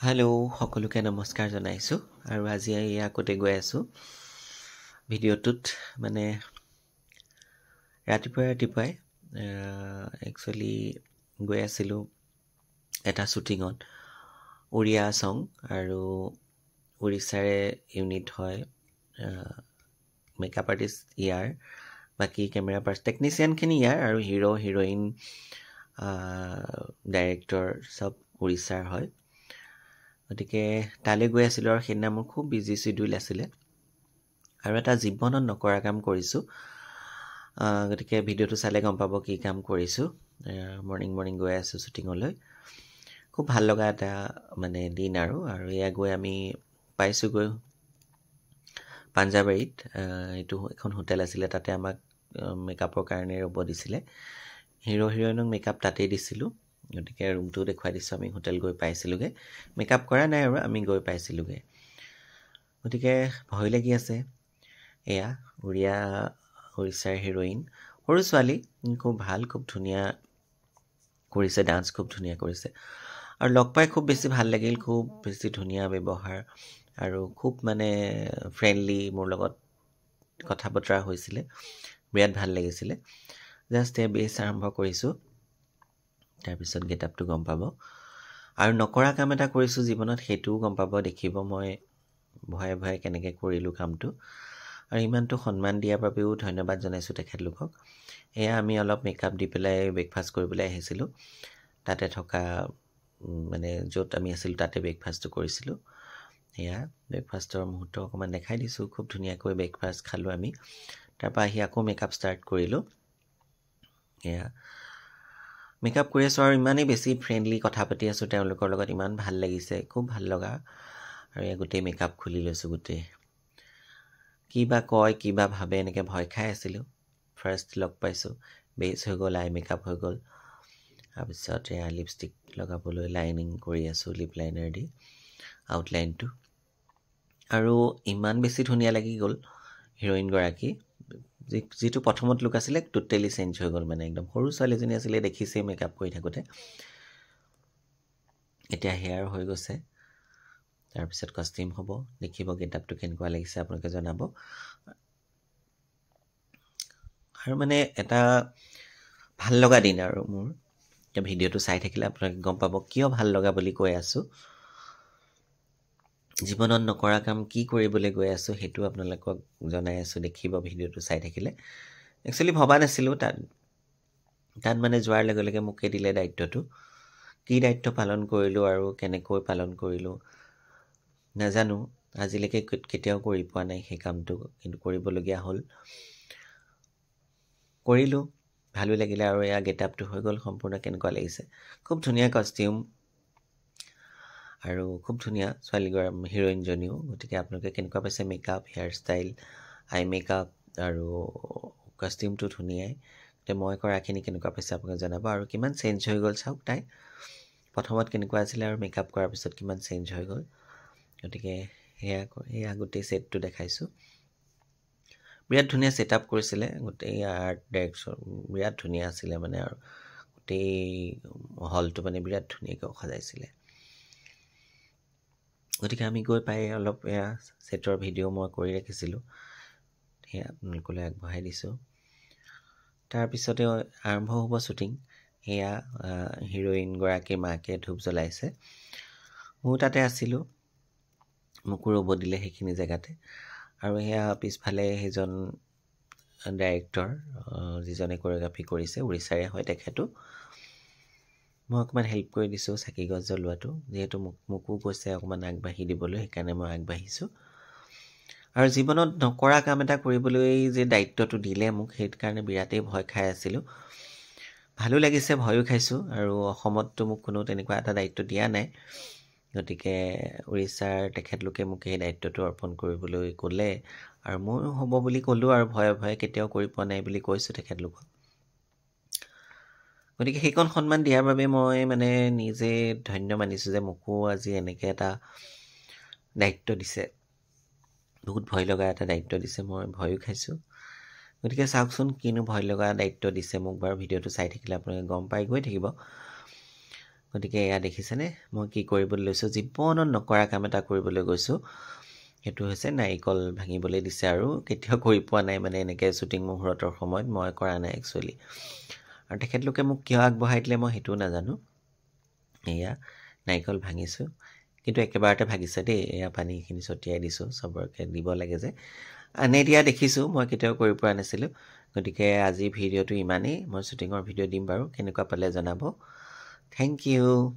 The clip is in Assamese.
হেল্ল' সকলোকে নমস্কাৰ জনাইছোঁ আৰু আজি এয়া ক'তে গৈ আছোঁ ভিডিঅ'টোত মানে ৰাতিপুৱাই ৰাতিপুৱাই একচুৱেলি গৈ আছিলোঁ এটা শ্বুটিঙত উৰিয়া ছং আৰু উৰিষ্যাৰে ইউনিট হয়, মেকআপ আৰ্টিষ্ট ইয়াৰ, বাকী কেমেৰা পাৰ্চ টেকনিচিয়ানখিনি ইয়াৰ আৰু হিৰ' হিৰ'ইন ডাইৰেক্টৰ চব উৰিষ্যাৰ হয়। গতিকে তালৈ গৈ আছিলোঁ আৰু সেইদিনা মোৰ খুব বিজি চিডিউল আছিলে আৰু এটা জীৱনত নকৰা কাম কৰিছোঁ। গতিকে ভিডিঅ'টো চালে গম পাব কি কাম কৰিছোঁ। মৰ্ণিং মৰ্ণিং গৈ আছোঁ শ্বুটিঙলৈ, খুব ভাল লগা এটা মানে দিন আৰু আৰু এয়া গৈ আমি পাইছোঁগৈ পাঞ্জাবাৰীত। এইটো এখন হোটেল আছিলে, তাতে আমাক মেকআপৰ কাৰণে ৰ'ব দিছিলে। হিৰ' হিৰ'ইনক মেকআপ তাতেই দিছিলোঁ, গতিকে ৰুমটো দেখুৱাই দিছোঁ। আমি হোটেল গৈ পাইছিলোঁগৈ, মেকআপ কৰা নাই আৰু আমি গৈ পাইছিলোঁগৈ। গতিকে ভয় লাগি আছে। এয়া উৰিষ্যাৰ হিৰ'ইন, সৰু ছোৱালী, খুব ভাল, খুব ধুনীয়া কৰিছে ডান্স, খুব ধুনীয়া কৰিছে আৰু লগ পাই খুব বেছি ভাল লাগিল। খুব বেছি ধুনীয়া ব্যৱহাৰ আৰু খুব মানে ফ্ৰেণ্ডলি মোৰ লগত কথা বতৰা হৈছিলে, বিৰাট ভাল লাগিছিলে। জাষ্ট এয়া বেছ আৰম্ভ কৰিছোঁ, তাৰপিছত গেট আপটো গম পাব। আৰু নকৰা কাম এটা কৰিছোঁ জীৱনত, সেইটোও গম পাব, দেখিব মই ভয়ে ভয়ে কেনেকৈ কৰিলোঁ কামটো। আৰু ইমানটো সন্মান দিয়াৰ বাবেও ধন্যবাদ জনাইছোঁ তেখেতলোকক। এয়া আমি অলপ মেকআপ দি পেলাই ব্ৰেকফাষ্ট কৰিবলৈ আহিছিলোঁ, তাতে থকা মানে য'ত আমি আছিলোঁ তাতে ব্ৰেকফাষ্টটো কৰিছিলোঁ। এয়া ব্ৰেকফাষ্টৰ মুহূৰ্ত অকণমান দেখাই দিছোঁ। খুব ধুনীয়াকৈ ব্ৰেকফাষ্ট খালোঁ আমি। তাৰপৰা আহি আকৌ মেকআপ ষ্টাৰ্ট কৰিলোঁ। এয়া মেকআপ কৰি আছোঁ আৰু ইমানেই বেছি ফ্ৰেণ্ডলি কথা পাতি আছোঁ তেওঁলোকৰ লগত, ইমান ভাল লাগিছে, খুব ভাল লগা। আৰু এয়া গোটেই মেকআপ খুলি লৈছোঁ, গোটেই কি বা কয় কি বা ভাবে এনেকৈ ভয় খাই আছিলোঁ। ফাৰ্ষ্ট লগ পাইছোঁ, বেছ হৈ গ'ল, আই মেকআপ হৈ গ'ল। তাৰপিছত এয়া লিপষ্টিক লগাবলৈ লাইনিং কৰি আছোঁ লিপ লাইনাৰ দি আউটলাইনটো। আৰু ইমান বেছি ধুনীয়া লাগি গ'ল হিৰ'ইনগৰাকী, যিটো প্ৰথমত লুক আছিলে টোটেলি চেঞ্জ হৈ গ'ল, মানে একদম সৰু ছোৱালীজনী আছিলে, দেখিছেই মেকআপ কৰি থাকোঁতে। এতিয়া হেয়াৰ হৈ গৈছে, তাৰপিছত কষ্টিউম হ'ব, দেখিব গেট আপটো কেনেকুৱা লাগিছে আপোনালোকে জনাব। আৰু মানে এটা ভাল লগা দিন আৰু মোৰ। এতিয়া ভিডিঅ'টো চাই থাকিলে আপোনালোকে গম পাব কিয় ভাল লগা বুলি কৈ আছোঁ। জীৱনত নকৰা কাম কি কৰিবলৈ গৈ আছোঁ সেইটো আপোনালোকক জনাই আছোঁ, দেখিব ভিডিঅ'টো চাই থাকিলে। একচুৱেলি ভবা নাছিলোঁ, তাত তাত মানে যোৱাৰ লগে লগে মোকে দিলে দায়িত্বটো। কি দায়িত্ব পালন কৰিলোঁ আৰু কেনেকৈ পালন কৰিলোঁ নাজানো, আজিলৈকে কেতিয়াও কৰি পোৱা নাই সেই কামটো, কিন্তু কৰিবলগীয়া হ'ল, কৰিলোঁ, ভালো লাগিলে। আৰু এয়া গেট আপটো হৈ গ'ল সম্পূৰ্ণ, কেনেকুৱা লাগিছে, খুব ধুনীয়া কষ্টিউম আৰু খুব ধুনীয়া ছোৱালীগৰাকী হিৰ'ইনজনীও। গতিকে আপোনালোকে কেনেকুৱা পাইছে makeup, hair style, eye makeup আৰু কষ্টিউমটো ধুনীয়াই। গতিকে মই কৰাখিনি কেনেকুৱা পাইছে আপোনালোকে জনাব। আৰু কিমান চেঞ্জ হৈ গ'ল চাওক, তাই প্ৰথমত কেনেকুৱা আছিলে আৰু মেকআপ কৰাৰ পিছত কিমান চেঞ্জ হৈ গ'ল। গতিকে সেয়া সেয়া গোটেই ছেটটো দেখাইছোঁ, বিৰাট ধুনীয়া ছেট আপ কৰিছিলে, গোটেই আৰ্ট ডাইৰেকশ্যন বিৰাট ধুনীয়া আছিলে মানে, আৰু গোটেই হলটো মানে বিৰাট ধুনীয়াকৈ সজাইছিলে। গতিকে আমি গৈ পাই অলপ এয়া ছেটৰ ভিডিঅ' মই কৰি ৰাখিছিলোঁ, সেয়া আপোনালোকলৈ আগবঢ়াই দিছোঁ। তাৰপিছতে আৰম্ভ হ'ব শ্বুটিং। সেয়া হিৰ'ইনগৰাকীৰ মাকে ধূপ জ্বলাইছে, ময়ো তাতে আছিলোঁ, মোকো ৰ'ব দিলে সেইখিনি জেগাতে। আৰু সেয়া পিছফালে সেইজন ডাইৰেক্টৰ যিজনে কৰিঅ'গ্ৰাফি কৰিছে, উৰিষ্যাৰে হয় তেখেতো। মই অকণমান হেল্প কৰি দিছোঁ চাকি গছ জ্বলোৱাটো, যিহেতু মোকো কৈছে অকণমান আগবাঢ়ি দিবলৈ, সেইকাৰণে মই আগবাঢ়িছোঁ। আৰু জীৱনত নকৰা কাম এটা কৰিবলৈ যে দায়িত্বটো দিলে মোক, সেইকাৰণে বিৰাটেই ভয় খাই আছিলোঁ। ভালো লাগিছে, ভয়ো খাইছোঁ। আৰু অসমততো মোক কোনো তেনেকুৱা এটা দায়িত্ব দিয়া নাই, গতিকে উৰিষ্যাৰ তেখেতলোকে মোক সেই দায়িত্বটো অৰ্পণ কৰিবলৈ ক'লে আৰু ময়ো হ'ব বুলি ক'লোঁ আৰু ভয়ে ভয়ে, কেতিয়াও কৰি পোৱা নাই বুলি কৈছোঁ তেখেতলোকক। গতিকে সেইকণ সন্মান দিয়াৰ বাবে মই মানে নিজে ধন্য মানিছোঁ যে মোকো আজি এনেকৈ এটা দায়িত্ব দিছে, বহুত ভয় লগা এটা দায়িত্ব দিছে, মই ভয়ো খাইছোঁ। গতিকে চাওকচোন কিনো ভয় লগা দায়িত্ব দিছে মোক বাৰু, ভিডিঅ'টো চাই থাকিলে আপোনালোকে গম পাই গৈ থাকিব। গতিকে এয়া দেখিছেনে মই কি কৰিবলৈ লৈছোঁ, জীৱনত নকৰা কাম এটা কৰিবলৈ গৈছোঁ। সেইটো হৈছে নাৰিকল ভাঙিবলৈ দিছে আৰু কেতিয়াও কৰি পোৱা নাই, মানে এনেকৈ শ্বুটিং মুহূৰ্তৰ সময়ত মই কৰা নাই একচুৱেলি। আৰু তেখেতলোকে মোক কিয় আগবঢ়াই দিলে মই সেইটোও নাজানো। এয়া নাৰিকল ভাঙিছোঁ, কিন্তু একেবাৰতে ভাগিছে দেই। এয়া পানীখিনি ছটিয়াই দিছোঁ, চবকে দিব লাগে যে। আনে দিয়া দেখিছোঁ, মই কেতিয়াও কৰি পোৱা নাছিলোঁ। গতিকে আজি ভিডিঅ'টো ইমানেই। মই শ্বুটিঙৰ ভিডিঅ' দিম বাৰু, কেনেকুৱা পালে জনাব। Thank you.